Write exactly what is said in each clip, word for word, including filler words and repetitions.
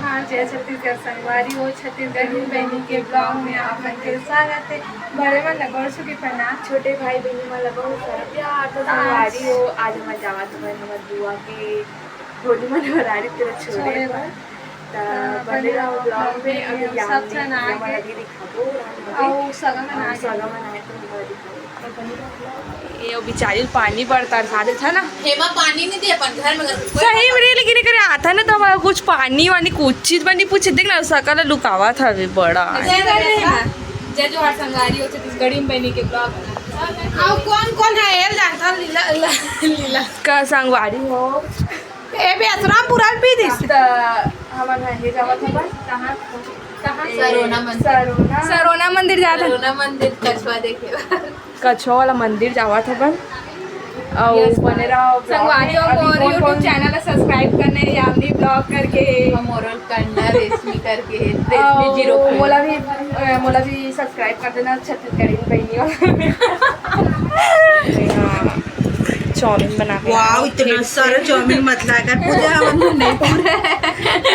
हाँ, जय छत्तीसगढ़ संगवारी हो, छत्तीसगढ़ी बहिनी के blog में आप मन के स्वागत है। बड़े मन ला गोड़ छू के प्रणाम। छोटे भाई बहिनी मन ला बहुत सारा प्यार। तो संगवारी हो, आज हमन जावत हवन हमर बुआ के होली मनाए बर, आरी तेरा छोड़े बर। त बने रहो blog में। अभी सब झन आगे। अभी दिखाबो। अउ सगा मन आगे। सगा मन आए तो हमला दिखाबो। ये बिचारी पानी बरसात था ना। हेमा पानी नहीं दे अपन घर में, अगर कोई सही में रे, लेकिन एकरे आता ना तो हमारा कुछ पानी वानी कुछ चीज बनी पूछे। देख ना, सकल लुकावा था अभी बड़ा। जय जोहार संगवारी हो, छत्तीसगढ़ी में बहिनी के blog। अब कौन कौन है एल जानता लीला, लीला, लीला। का संगवारी हो? ए बे असराम पुराल पी दिस। त हमन ह हे जावत हवन। कहाँ? कहाँ? ए, सरोना मंदिर। सरोना। सरोना मंदिर जात हन। सरोना मंदिर कछवा देखे। कछवा वाला मंदिर जावत हवन। अउ बने रहो blog संगवारी में। हो, अभी मोर कौन, कौन YouTube channel ला subscribe करने यामिनी blog करके। हम मोरल करना रेशमी करके, रेशमी अउ zero four। मोला भी, अ, मोला भी subscribe कर देना, छत्तीसगढ़ी बहिनी वाला। हाँ, चाउमीन बना के वाओ, इतना सारा चाउमीन मत ला कर, पूजा हमन नहीं पूरा।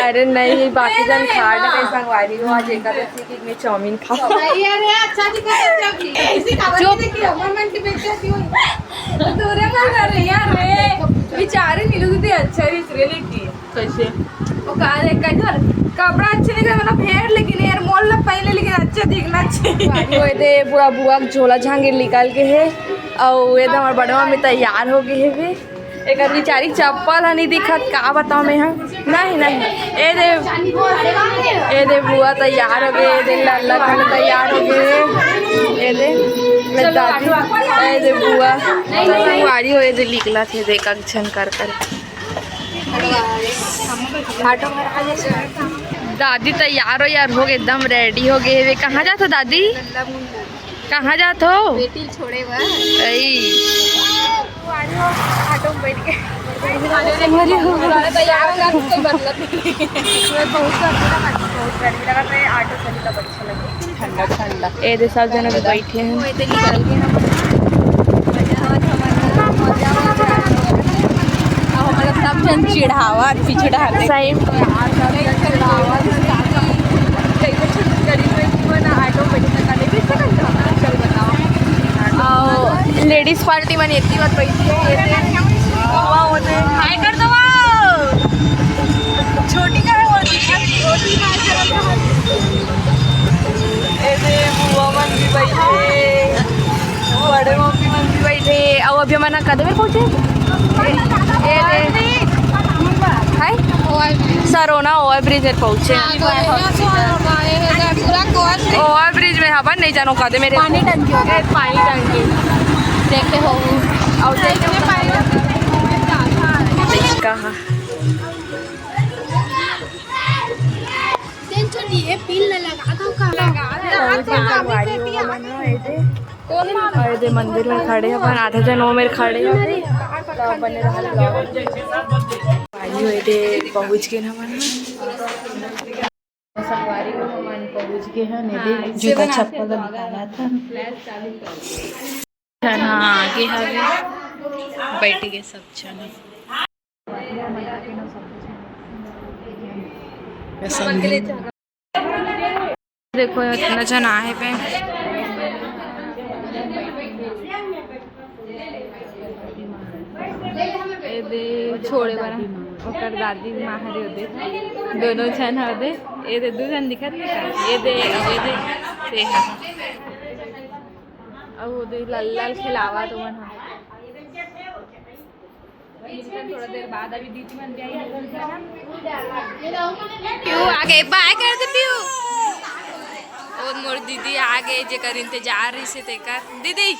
अरे नहीं, बाकी जन खा डरे संगवारी हो, आज एकादशी के में चाउमीन खाओ। सही है रे, अच्छा दिखा है जब भी। ऐसी कहावत चुप। देखी, हमर मन की बेइज्जती हुई। दूरे मन कर रही है रे। बेचारे नीलू दीदी अच्छा रिस रे लेकिन। कैसे? वो कहा रे, कह दो, कपड़ा अच्छे नहीं था, मतलब फेर, लेकिन यार मोल ला पहले, लेकिन अच्छा दिखना चाहिए। वो एदे पूरा बुआ के झोला झांगिर निकाल के है, और ये तो हमारे बड़े मम्मी तैयार हो गए है भी। एक आदमी चारी चप्पल ह नहीं दिखत, का बताओ मैं हा। नहीं, नहीं, ए दे, ए दे बुआ तैयार हो गए, ए दे लल्ला खाने तैयार हो गए, ए दे मैं दादी, ए दे बुआ, संगवारी हो, ए दे निकला थे, देख अक्षन कर कर। दादी तैयार हो यार, हो गए, एकदम रेडी हो गए। वे कहाँ जात हो दादी? कहाँ जात हो? बेटी छोड़े बर। ऐ। ऑटो में बैठ के। बहुत गर्मी लगा, बहुत गर्मी लगा, बहुत गर्मी लगा, तो ऑटो चली तब अच्छा लगे। ठंडा ठंडा। ए दे सब जन अभी बैठे हैं। वो इधर निकल के ना। मजा आवत हमारा, मजा आवत हमारा। अब हमारा सब जन चिढ़ावत, पीछे डालते। सही में। ऑटो बैठ सकत हन। चल बताओ। अउ लेडीज पार्टी मन एती बात बैठी है, एती हुआ होते। हाय कर दो वो। छोटी का है वो, छोटी हाय कर दो। एदे बुआ मन भी बैठे, बड़े मम्मी मन भी बैठे। अउ अभी हमन कदे में पहुंचे? ए, ए, ए, हाय? सरोना ओवर ब्रिज में पहुंचे। हाँ, तो ये ना सो हमारे इधर पूरा गोवा से ओवर ब्रिज में हवन, नहीं जानो कदे मेरे पानी टंकी होता है। पानी टंकी। देखे हो। और देखे हो। कहाँ? टेंशन नहीं है, पिन न लगा दो, कहाँ लगा दो? बहुत जन संगवारी हो गए ना, ऐसे। और एदे मंदिर में खड़े हवन, आधा जन ओ मेर खड़े हवन। तो बने रहल vlog। भाई हो एदे पहुंच गए हमन। संगवारी हो हमन पहुंच गए हन, एदे हाँ, जूता चप्पल निकालत हन। हाँ, आगे हवे, बैठ गए सब जन। देखो, इतना जन आए पे। एदे छोड़े बर, ओकर दादी माँ हरे ओदे। दोनों जन ह ओदे। एदे दू जन दिखत हे का? एदे, एदे, से ह। अउ ओदे लाल लाल खिलावा तो मन ह। मिलथन थोड़ा देर बाद, अभी दीदी मन भी आई। पीहू आ गए, बाय कर दे पीहू। और मोर दीदी आ गए, जेकर इंतजार रही से तेकर। दीदी,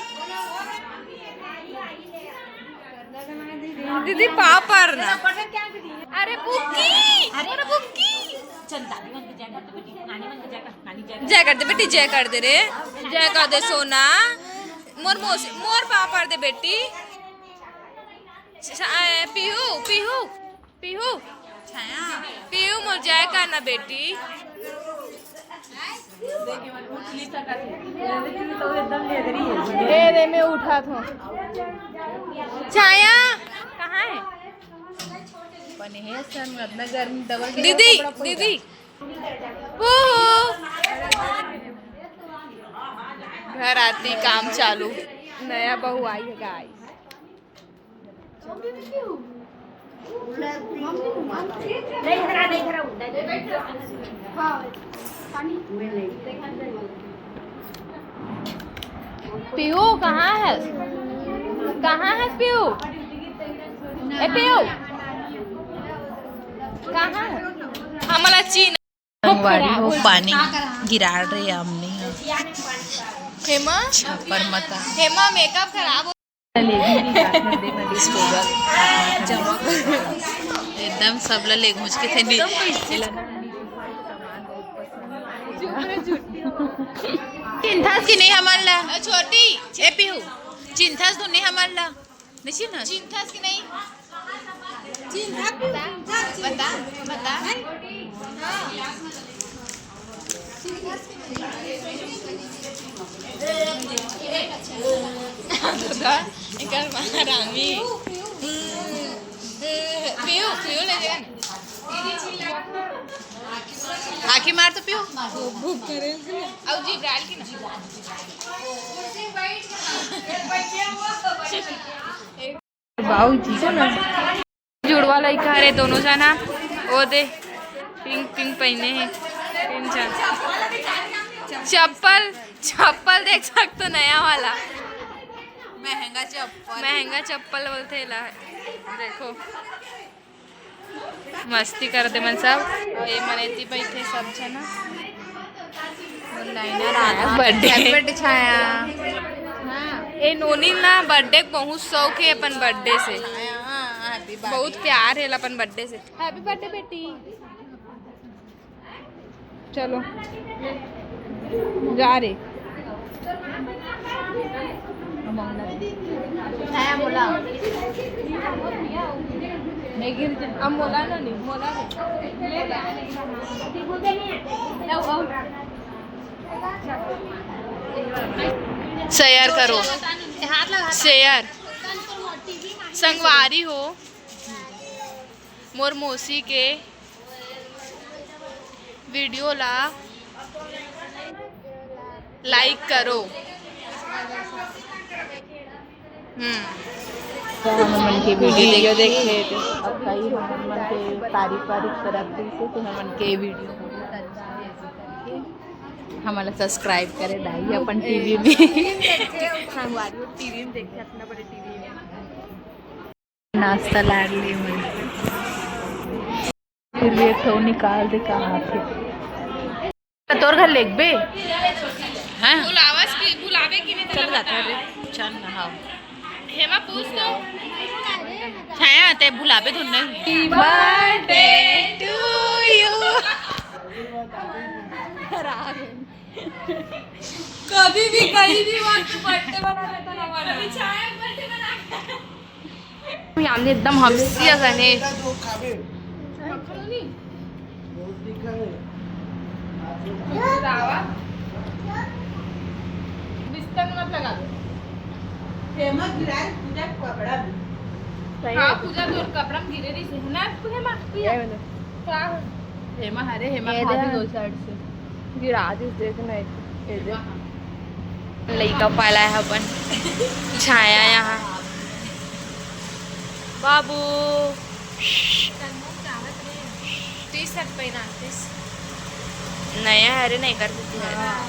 दीदी पाँव पर ना। अरे बुक्की, अरे बुक्की। जय कर दे बेटी, जय कर दे रे, जय कर दे सोना। मोर मौसी, मोर पाँव पर दे बेटी। स-, ए, पीहू, पीहू, पीहू। छाया। पीहू मोर जय करना बेटी। ए रे, मैं उठा था। छाया, कहाँ है? बने हे सन, अतना गर्मी, डबल के दीदी, कपड़ा पहिरा। दीदी, वो घर आती काम चालू, नया बहू आई है गाइस। पीहू, कहाँ है? कहाँ है पीहू? ए पीहू, कहाँ है? हमला चीन। संगवारी हो, पानी गिरा रहे हमने ह। हेमा, छप्पर मता। हेमा, मेकअप खराब हो। Disposal। एकदम सबला लेग मुझके थे नी। चिंथस कि नहीं हमन ला? छोटी। ए पीहू, चिंथस तो नहीं हमन ला? नहीं चिंथस? चिंथस कि नहीं? चिंथस, बता, चिंथस। बता, बता। एकर माँ रामी। पीहू, पीहू ले जेगा ना। आँखी मार तो पीहू। भूख करे। अब जी ब्राल की ना। बाबूजी को ना। जुड़वा लइका हरे दोनों जना। ओ दे, पिंक पिंक पहिने हे तीन झन। चप्पल, चप्पल देख सकथो, नया वाला। महंगा चप्पल। महंगा चप्पल बोलथे एला। देखो, मस्ती करत हे मन सब। अउ ए मन एती बइठे सब जना। Birthday। Happy birthday छाया। हाँ। ए नोनी ना birthday के बहुत शौक हे अपन birthday से। हाँ, हाँ, happy birthday। बहुत प्यार हे अपन birthday से। Happy birthday बेटी। चलो, जा रे। अब मोला ना, नहीं मोला रे। Share करो, share। संगवारी हो, मोर मौसी के video ला like करो। हम्म। तो हमन मन के video video देखे, देखे, तो अब कई हमन मन के तारीफ वारीफ करत रहिस हे, तो हमन के video हमन ला subscribe करे डाली अपन TV में। संगवारी हो, TV में देखे, अतना बड़े TV में। नाश्ता लाड़ ले मन। फिर भी एक ठो निकाल दे, कहाँ थे? तोर घर लेगबे? हाँ। बुलावस की, बुलावे की नहीं चल जाता है रे। चल ना, हाँ। हेमा पूछ तो। छाया, ते बुलावे तो नहीं। Birthday to you। कभी भी कहीं भी वक्त birthday मना लेता ना, मना। अभी छाया birthday मना। हमने एकदम हंसी असन हे। बिस्तर में मत लगा दो। हेमा गिराए पूजा कपड़ा में। सही हाँ, है। पूजा तोर कपड़ा में गिरे रही से ना, पूजा मा, पूजा। क्या बोले? का? हेमा, अरे हेमा ये खा दे भी ना। दो side से। गिरा दिस, देख ना, ये दे। लइका पाला है अपन। छाया यहाँ। बाबू। T-shirt पहना तीस। नया है रे, नहीं कर देती है। हाँ।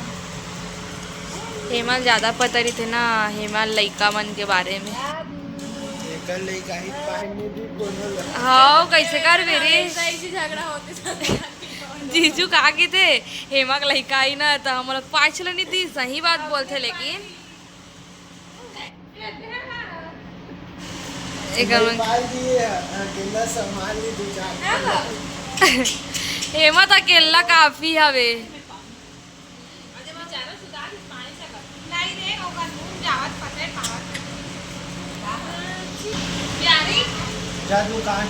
हेमा ज्यादा पता रहिथे ना, हेमा लइका मन के बारे में। एकर लइका ही पानी भी कोनो लइका। हाँ, कैसे कर बेरे? ऐसा इसी झगड़ा होते सब। जीजू का कहिथे, हेमा के लइका आई ना, तो हम लोग पाँच लो नहीं दी, सही बात बोलथे, लेकिन एकर मन पाल दिए, अकेला संभाल ली दू चार। हेमा तो अकेला काफी हवे। जा तू काट।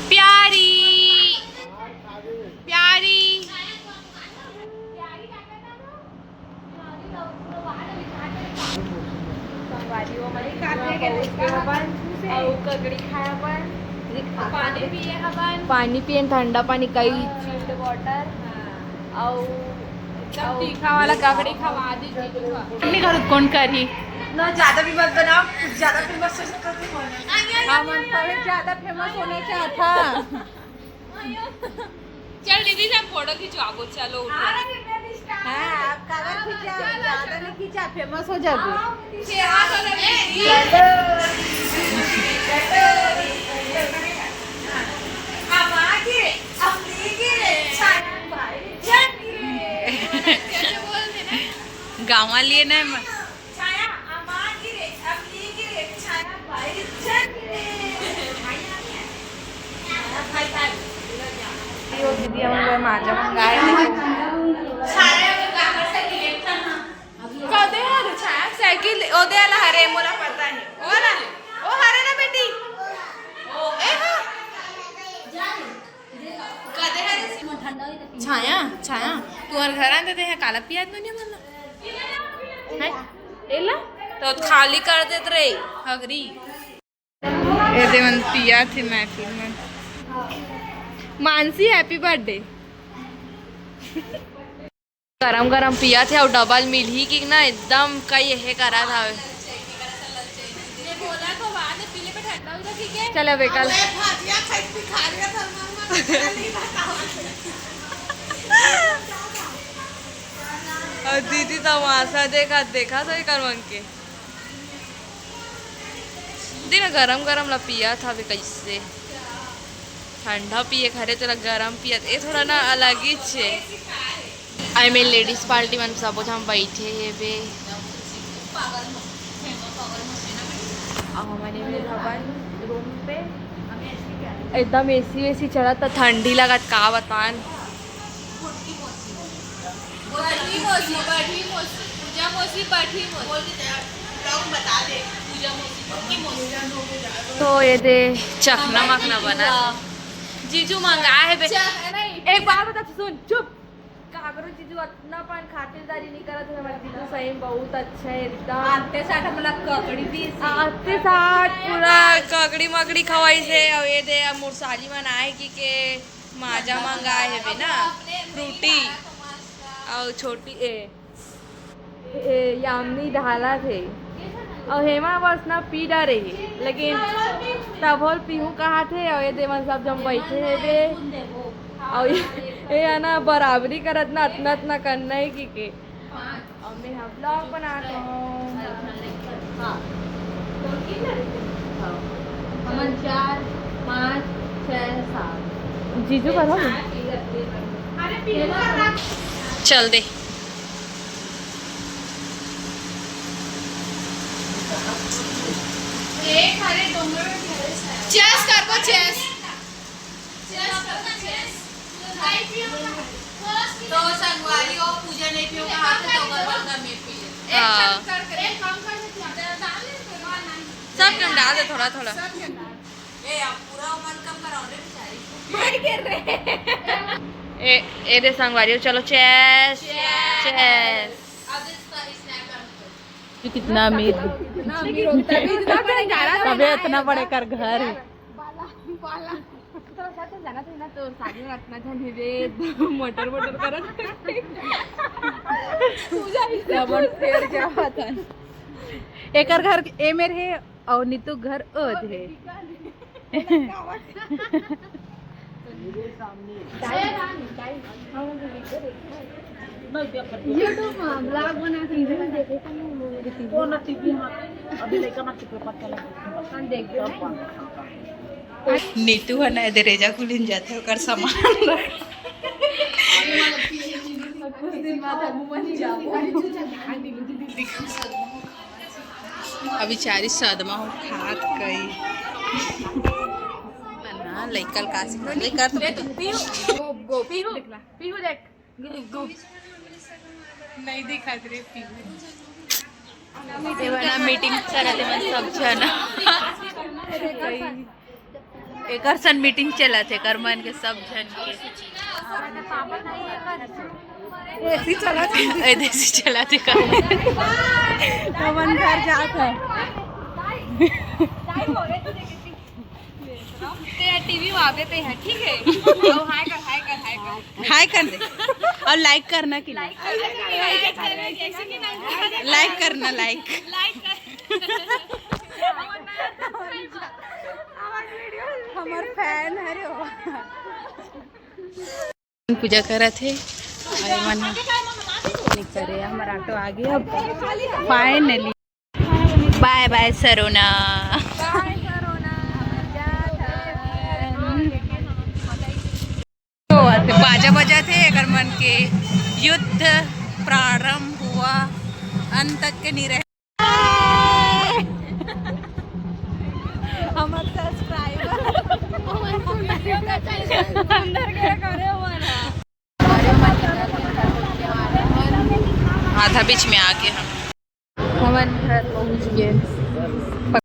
प्यारी, प्यारी। संगवारी हो, हमारे काफी है, उसके बाद अउ ककड़ी खाया अपन। पानी पिए हवन। पानी पिए, ठंडा पानी, कई चिल्ड वाटर। हाँ। अउ एकदम तीखा वाला ककड़ी खवा दी जीजू ह। अपने घर कौन करी? ना, ज्यादा भी मत बनाओ, कुछ ज्यादा फेमस हो सकता है। हाँ, मन तो ज्यादा फेमस होना चाहता। चल दीदी, सब फोटो खिंचवाबो, चलो उठो। हाँ, आप काबर खींचा, ज्यादा नहीं खींचा, फेमस हो जाबो। गाँव वाली है ना। छाया, अम्मा गिरे, अम्मी गिरे, छाया भाई चल गिरे। भाई आ गया। छाया भाई आ गया। ये वो दीदी हमन बर माजा मंगाए हे। छाया के काकर से गिरे था ना। कदे हर छाया साइकिल, ओ दे वाला हरे, मोला पता है। ओ ना, ओ हरे ना बेटी। ए हो। कदे हरे से। छाया, छाया, तुहर घर आन देते हैं, काला पियाज नोनिया मन ला। हैं? एला? तो खाली कर देत रही, हगरी। ए दे मन पिया थे महफिल मन। Mansi, happy birthday. गरम गरम पिया थे अउ डबल मिलही कि ना, एकदम कई हे करा था। चल अब कल। अउ दीदी तमाशा देखा, देखा तो एकर मन के। दिन गरम गरम ला पिया था अभी, कैसे ठंडा पिए घरे तेला गरम पिया, ये थोड़ा ना अलग ही छे। आई मीन लेडीज पार्टी मन सबो झन बैठे हे बे। अब हमन एमे हवन रूम पे, एकदम एसी वेसी चलत, त ठंडी लगत, का बतान। बड़ी मौसी, बड़ी मौसी, पूजा मौसी, बड़ी मौसी। तो ये दे चखना मखना बना। जीजू मंगा है बे। एक बात बता, सुन, चुप। काकरो जीजू अतना पन खातिरदारी नहीं करत है। हमारे जीजू सही में बहुत अच्छा है एकदम। आते साथ हमला ककड़ी दी। आते साथ पूरा ककड़ी मकड़ी खवाई से, और ये दे अब मुरसाली मन आए कि के माजा मंगाए हे बे ना, फ्रूटी, और छोटी ए, ए यामिनी ढाला थे, और हेमा बस ना पी डारे हे, लेकिन तभोल पीहू कहा थे, और ये देवन सब जम बैठे हे बे, और ये, ये है ना बराबरी करत ना, अतना अतना करना है कि के। अब मैं हम ब्लॉग बनात हूँ। हाँ। हमन चार, पाँच, छः, सात। जीजू करो ना। चल दे। चेस करबो, चेस। तो संगवारी हो, पूजा नहीं पियो कहा थे, तो ओकर बाद का मैं पी ले। हाँ। सब के हम डाल दे थोड़ा थोड़ा। ए, अब पूरा मन कम कराओ रे बेचारी। मैं गिर रहे। ए, ए दे संगवारी हो, चलो, चेस। चेस। अब इस पर स्नैप डाल दो। ये कितना अमीर है। इतना अमीर होता है, इतना बड़े घर है। अबे, इतना बड़े कर घर है। बाला, बाला। तो साथ में जाना था ना, तो शादी में इतना झन हे रे, मोटर मोटर करत। पूजा ही से अपन फेर जावत हन। एकर घर ए मेर हे और नीतू घर ओ दे हे। YouTube में vlog बना के इधर देखे तो नहीं हो रही थी। कौन टीवी में? अभी लड़का मत चुप, पता लगा। हम देख रहे हैं। नीतू ह ना एदे रेजा कुलिन जाथे ओकर सामान। कुछ दिन बाद हम मन ही जाबो। अभी चारी सदमा हो खात कई। ना, लइका ल का सिखा, लइका तो पीहू, पीहू, पीहू देख ला, पीहू देख। नहीं दिखात रे पीहू। तेवना मीटिंग करत हे मन सब झन। एकर सन मीटिंग चलत हे, एकर मन के सब झन के। एसी चलत हे। ए, देसी चलत हे का? पवन घर जात हे। ते टीवी में आवे ते है, ठीक है। ओ, हाय कर, हाय कर, हाय कर। हाय कर दे। और लाइक करना कि नहीं? लाइक करना, लाइक। लाइक कर। हमर फैन हरे हो। पूजा करत हे। अरे मन निकले, हमर ऑटो आ गया फाइनली। बाय बाय सरोना। तो बाजा बजाथे, एकर मन के युद्ध प्रारंभ हुआ, अंत तक के नहीं रहे। हमर सब्सक्राइबर अंदर के करे वाला। आधा बीच में आके हम हमन घर पहुंच गए।